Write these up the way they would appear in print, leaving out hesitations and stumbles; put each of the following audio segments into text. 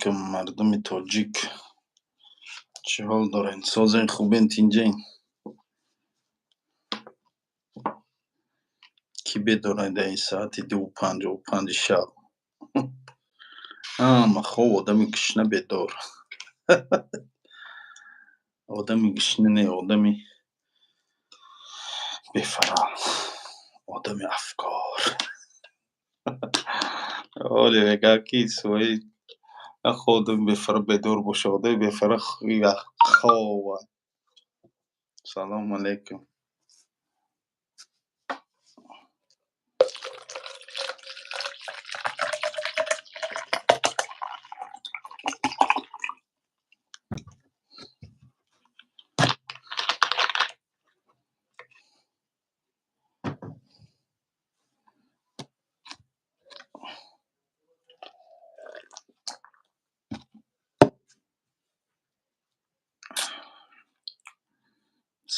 Алайкум, мардуми тоҷик, чӣ ҳол дорен? Созен, хубен, тинҷен? Кӣ бедорад дар ин саати 2:55 шаб? Ҳама хоб, одами гушна бедор. Одами гушна не, одами бефарал, одами афкор. Оле мегӯяд, ки свои одами бефара бедор боша, одами бефара хоб. Салому алайкум.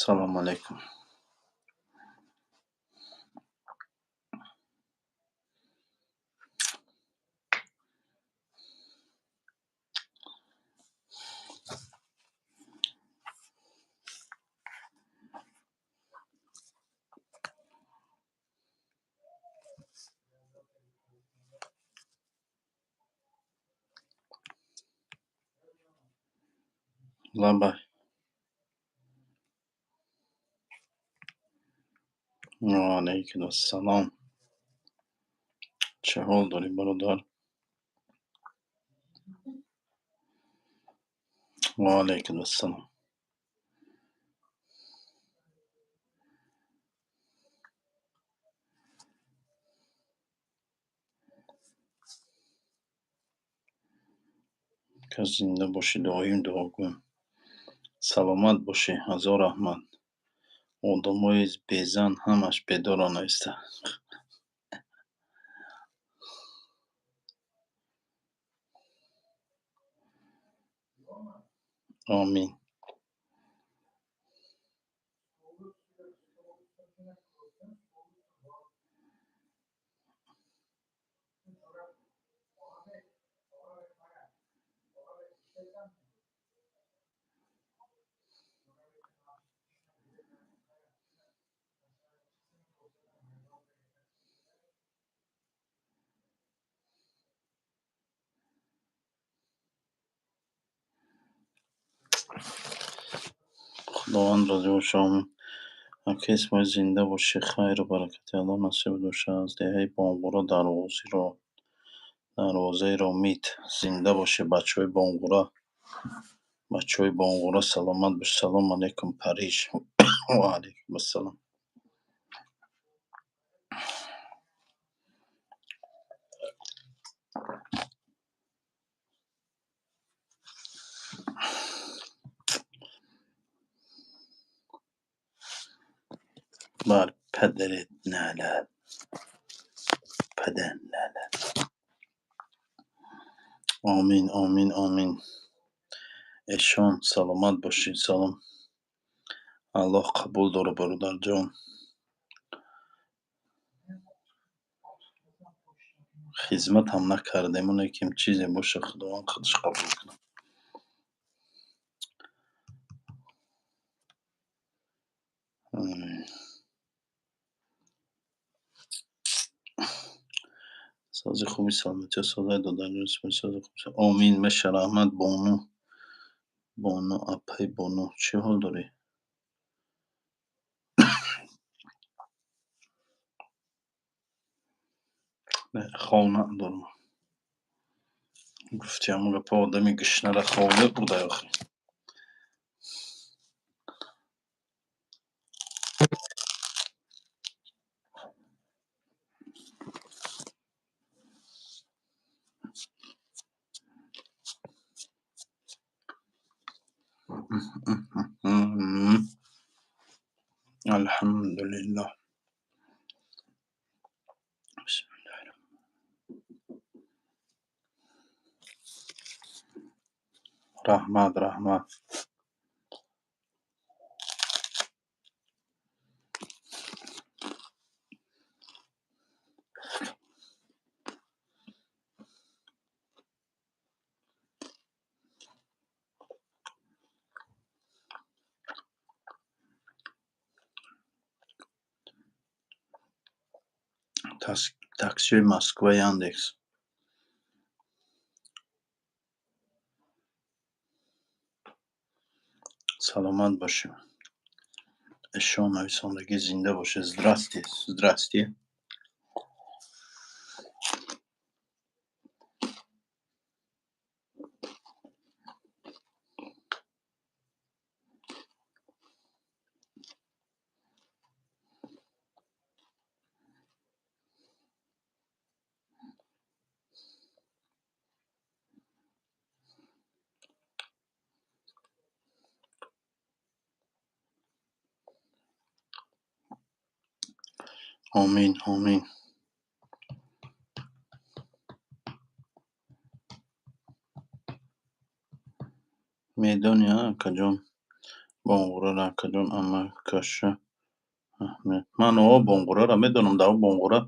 Салому алайкум. Лабай. Ва алайкум ассалом. Чӣ ҳол дорӣ, бародар? Ва алайкум ассалом. Кас зинда бошӣ, доим дуогӯем. Саломат бошӣ, ҳазор раҳмат. Одамои безан ҳамаш бедорро нависта. Омин. Худованд розӣ боша. Омин. Ака Исмоил, зинда бошӣ, хайру баракати Аллоҳ насибат боша. Аз деҳаи Бонгура, дарвозаи Ромит. Зинда бошӣ, бачаҳои Бонгура. Бачаҳои Бонгура, саломат бош. Салому алайкум, Париж. Ва алайкум ассалом. Бар падарат налат. Падар налат. Омин, омин, омин. Эшон, саломат бошед. Салом. Аллоҳ қабул дора, бародарҷон. Хизмат ҳам накардем, лекин чизе боша, Худованд худаш қабул кунад. Амин. Сози хуби, саломатиё, созай додарҷон, сози хуби. Омин, меша, раҳмат, бону. Бону, апай бону, чӣ ҳол дорӣ? Не, хов надорам. Гуфти ҳамон гапа, одами гушнара хов мебурдай охи. Алҳамдулиллоҳ. Раҳмат, раҳмат. Таксиҳои Москва, Яндекс. Саломат бошем. Эшон нависондагӣ, зинда бошед. Здрасте, здрасте. Омин, омин. Медони, а, акаҷон, Бонг'урара, акаҷон, амакаша Аҳмед. Ман о Бонг'урара медонам, дар Бонг'ура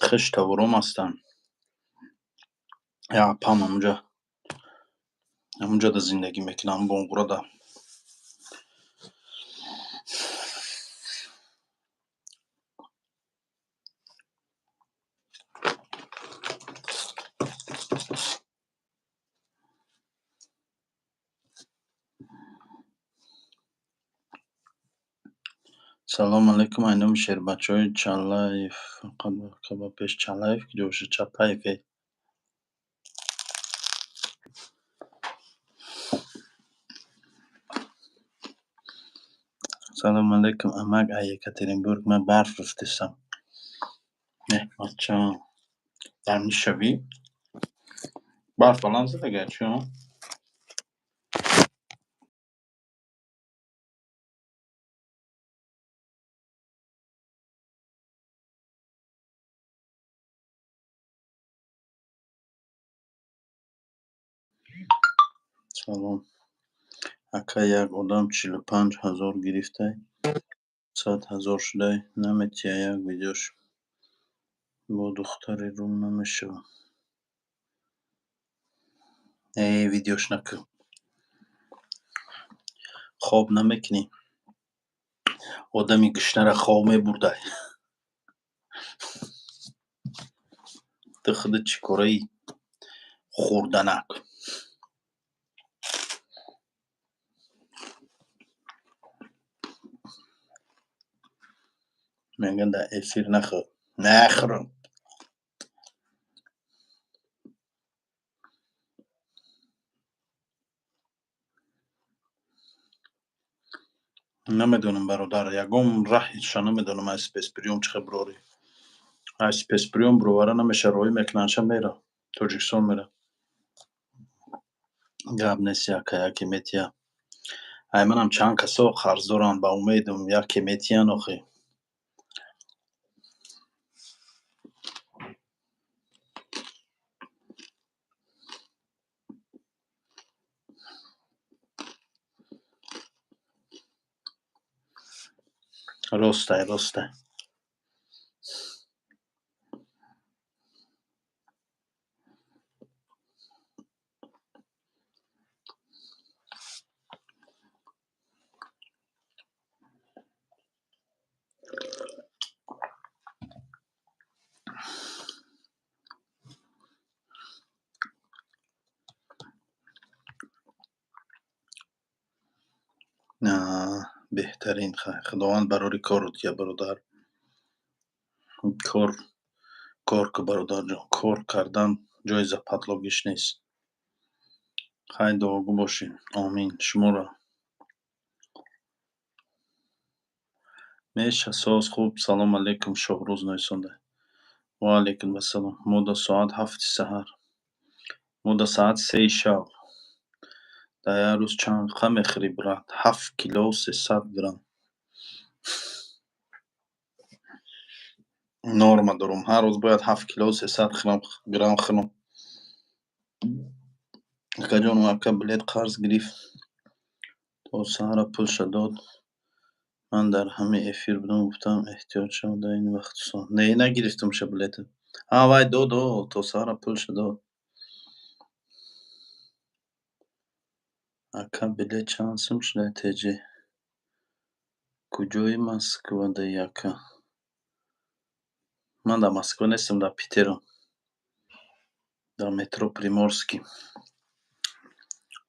хеш тавором ҳастанд. Я апам ҳамунҷада зиндагӣ мекунад, ҳамун Бонг'урада. Салом алейкум, айноми шербачаҳои Чалаев. Фақат ба пеш Чалаев куҷо бошад? Чапаев э. Салом алейкум, амак, ай Екатеринбург. Ман барф рафтесам. Э, бача. Дар мешавӣ? Барф баланд задага чӣ? Салом. Ака, як одам 45 000 гирифтай, 100 000 шудай, наметия як видеош бо духтари рум намешавад. Э, видеош накун. Хоб намекунӣ? Одами гушнара хоб мебурдай. Ту худат чӣ кораи, хурданак? Мегӯянд, дар эфир нахӯр. Нахӯрам. Намедонам, бародар, ягон раҳиша намедонам, аз спецприём чӣ хел бирорӣ. Аз спецприём бировара намеша, роҳӣ мекунандша, мера. Тоҷикистон мера. Гап нест, яка яке метия. Ай манам чанд касо қарз доранд, ба умедам яке метиян охи. Ростай, ростай. Беҳтарин. Худованд барори корро диҳад, бародар. Кор, кор ку, бародарҷон. Кор кардан ҷои западлогиш нест. Хайр, дуогӯ бошед. Омин. Шуморо. Меша соз хуб. Салом алейкум, Шоҳрӯз нависонда. Ва алейкум ассалом. Мо до соат 7-и саҳар. Мо до соат 3-и шаб. Дар як рӯз чанд қа мехӯрӣ, брат? 7 килову 300 грамм. Норма дорум. Ҳар рӯз бояд 7 килову 300 грамм хӯрам. Акаҷон, ака билет қарз гирифт. То саҳара пулша дод. Ман дар ҳамин эфир будам, гуфтам, эҳтиёт шав дар ин вақту соат. Не, нагирифтумша билета. А, вай дод, о, то саҳара пулша дод. Ака, билет чанд сум шуда теҷе? Куҷои Москвадаи, ака? Ман дар Москва нестам, дар Питерам. Дар метро Приморский.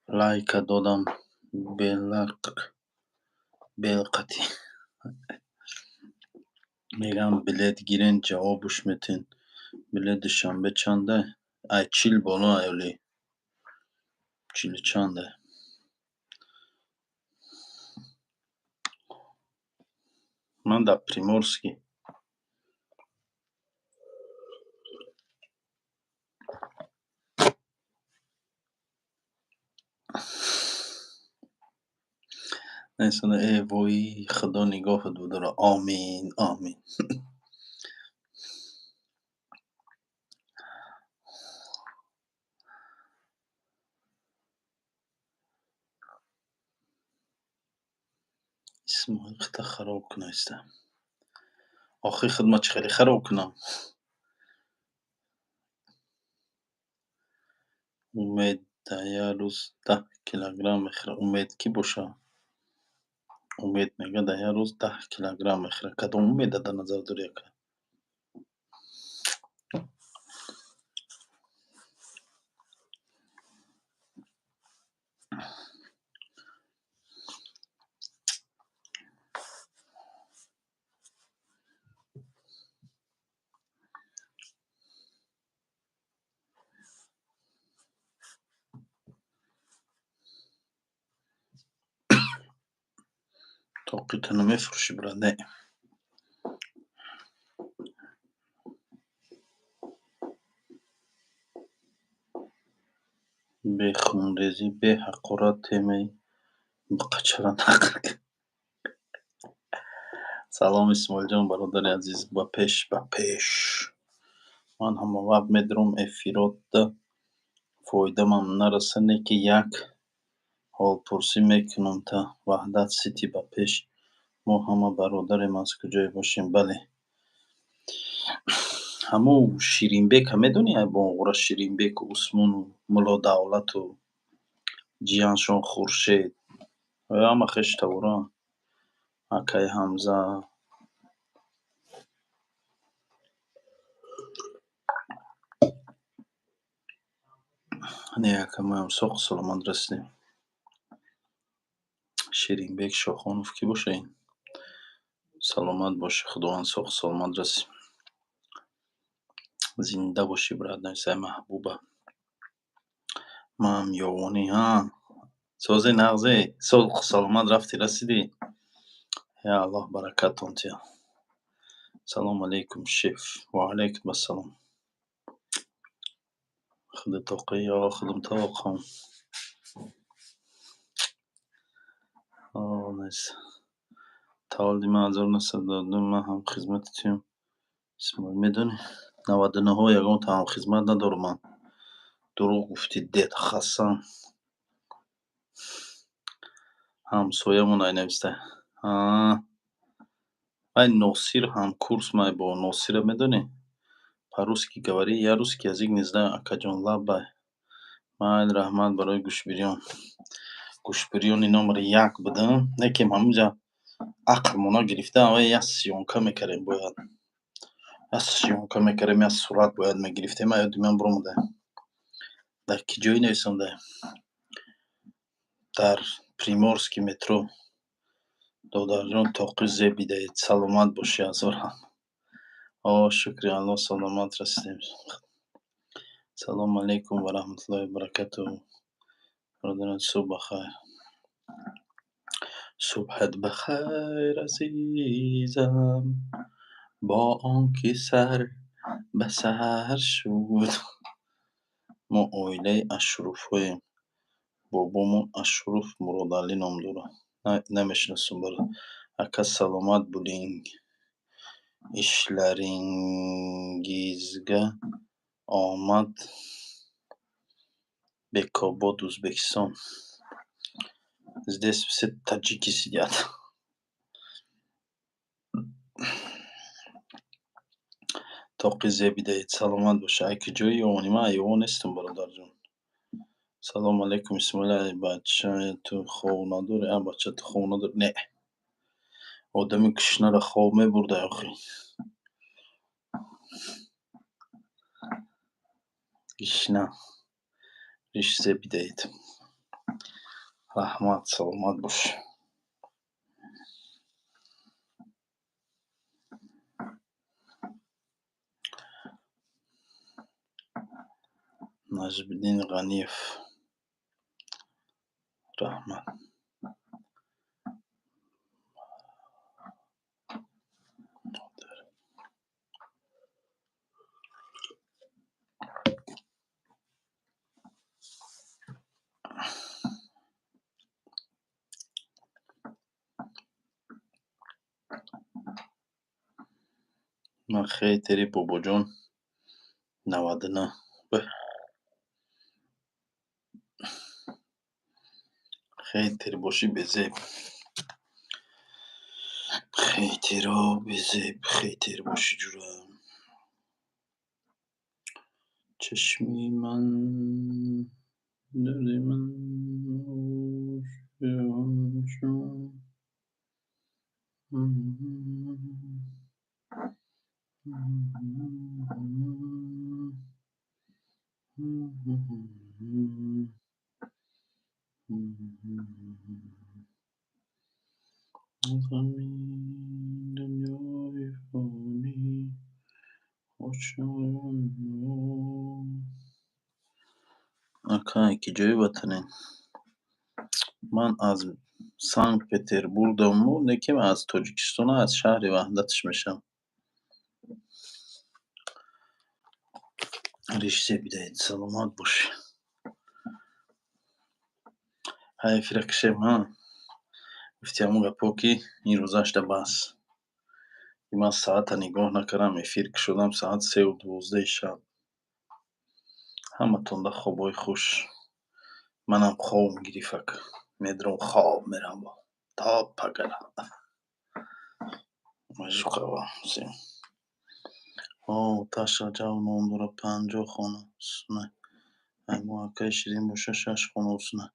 Лайка додам белқатӣ. Мегӯям, билет гирен, ҷавобуш метен. Билет Душанбе чанда? Ай 40 боло ай оли. Чилу чанда? Ман дар Приморский. Э вои, Худо нигоҳат бидора. Омин, омин. Исмоил, хита хароб кунаиста. Охи, худ ман чӣ хеле хароб кунам? Умед дар як рӯз 10 килограмм мехӯрад. Умед кӣ боша? Умед мега, дар як рӯз 10 килограмм мехӯрад. Кадом Умеда дар назар дорӣ, ака? Тоқи ту намефурӯшӣ, брат, не. Бе хунрезӣ, бе ҳақорат темаи буқачаро нақл кун. Салом, Исмоилҷон, бародари азиз, ба пеш, ба пеш. Ман ҳамавақт медурам эфиротда, фоидамам нараса, не ки як ҳолпурсӣ мекунам та. Ваҳдат Сити, ба пеш. Мо ҳама бародарем, аз куҷое бошем. Бале. Ҳамун Ширинбека медонӣ, ай Бонгура Ширинбеку Усмону Мулло Давлату ҷияншон Хуршед. Ҳама хешу таборанд. Акаи Ҳамза. Не, ака, моям соғу саломат расидем. Ширинбек Шохонов кӣ боша ин? Саломат бошӣ, Худованд соғу саломат расӣ. Зинда бошӣ, брат, нависай Маҳбуба. Ман ёвонӣ, ҳа. Созе нағзе, соғу саломат рафтӣ расидӣ? Я Аллоҳ баракатон диҳад. Салому алейкум, шеф. Ва алайкум ассалом. Худи тоқӣ ё худам тоқам. Таваллуди ман 1992, ман ҳамхизмати туям. Исмоил, медонӣ? 99-ҳо ягонта ҳамхизмат надорам ман. Дурӯғ гуфтӣ, дед Ҳасан. Ҳамсоямон ай нависта. Ай Носир ҳамкурс май бо Носира медонӣ? По-русски говори, я русский язык не знаю, акаҷон, лаббай. Майли, раҳмат барои гӯшбирён. Гӯшбирёни номери як будам, не ки ҳамунҷа ақлмона гирифта, як съёмка мекардем бояд. Як съёмка мекардем, як сурат бояд мегирифтем, ёди ман биромада. Дар ки ҷое нависонда? Дар Приморский метро. Додарҷон, тоқи зеб бидаед, саломат бошӣ, ҳазор. О, шукри Аллоҳ, саломат расидем. Салому алейкум ва раҳматуллоҳи ва баракатуҳ. Бародарон, субҳ бахайр. Субҳат бахайр, азизам, бо он ки сар ба саҳар шуд. Мо оилаи Ашруфҳоем. Бобомон Ашруф Муродалӣ ном дорад. Намешиносам, бародар. Ака, саломат булинг. Ishlaringizga omad. Бекобод, Ӯзбекистон. Здесь все таджики сидят. Тоқи зеб бидаед, саломат бошӣ. Ай куҷои Ёвонӣ? Ман аз Ёвон нестам, бародарҷон. Салому алейкум, Исмоил. Ай бача, ту хов надорӣ? А бача, ту хов надорӣ? Не. Одами гушнаро хоб мебурда охи. Гишна. Риш зеб диҳед. Раҳмат, саломат бош. Наҷмиддин Ғаниев. Раҳмат. Ман хейтери Бобоҷон 99. Хейтер бошӣ безеб. Хейтеро безеб, хейтер бошӣ ҷура. Чашми ман, дарди ман, аз ғами дунёи фонӣ Акай, ки ҷои ватанем? Ман аз Санкт-Петербургаму, лекин аз Тоҷикистон, аз шаҳри Ваҳдатш мешавам. Риш зеб диҳед, саломат бош. Ҳай, эфира кишем, ҳа? Гуфти ҳамун гапҳо, ки ин рӯзашда бас. Ман саата нигоҳ накардам, эфир кушодам саат 3:12 шаб. Ҳаматонда хобҳои хуш. Манам хобам гирифт ака. Медурам, хоб мерам то пагара. Оташ Раҷаб ном дорад, 50 хона усна. Мо акаи Ширин боша, шаш хона усна.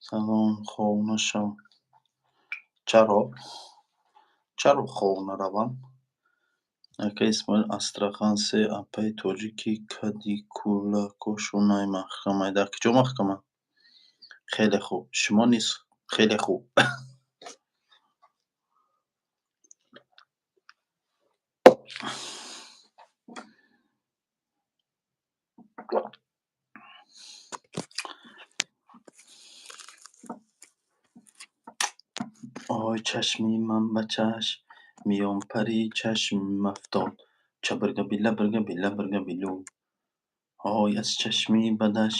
Салом, хоб нашав. Чаро? Чаро хоб наравам? Акаи Исмоил Астрахан се апаи тоҷики кади кӯлакошонай маҳкамай. Дар куҷо маҳкама? Хеле хуб. Шумо низ хеле хуб. Ой, чашми ман ба чашм миёнпари чашм афтод. Чабирга била бирга била бирга билу. Ой, аз чашми бадаш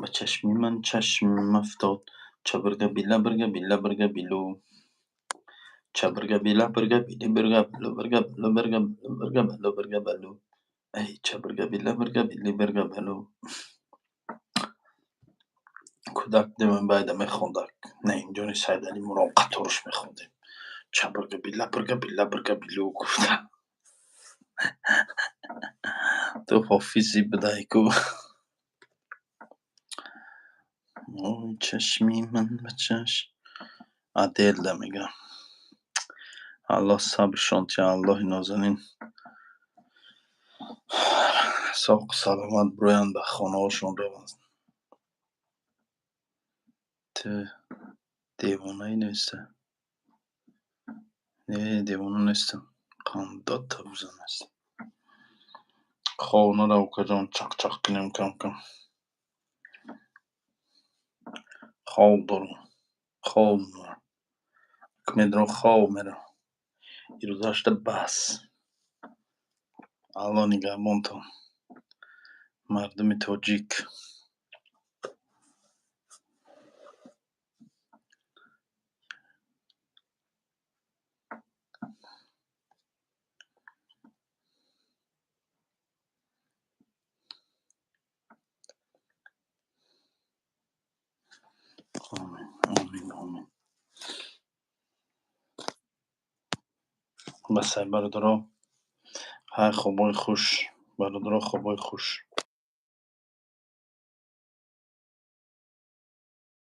ба чашми ман чашм афтод. Чабирга била бирга била бирга билу. Чабирга била бирга били бирга билу бирга билу бирга билу бирга билу бирга балу. Эй, чабирга била бирга били бирга балу. Кӯдак будем, байда мехондак. Наимҷони Сайдалӣ Мурон қаторуш мехондем. Чабирга била бирга била бирга билу гуфта. Ту ҳофизи будай ку. Ой, чашми ман ба чашм. Аделда мегӯям. Аллоҳ сабршон диҳад, Аллоҳи нозанин. Соқу саломат бироянд, ба хонаҳошон раванд. Ту девонаӣ нестӣ? Не, девона нестам. Қандота бузан аст. Хоб нарав, укаҷон, чақ-чақ кунем кам-кам. Хоб дорам. Хоб дорам. Медурам, хоб меравам. Ирӯзашда бас. Аллоҳ нигаҳбонтон. Мардуми тоҷик. Омин, омин, омин. Басай, бародаро. Ҳай, хобҳои хуш. Бародаро, хобҳои хуш.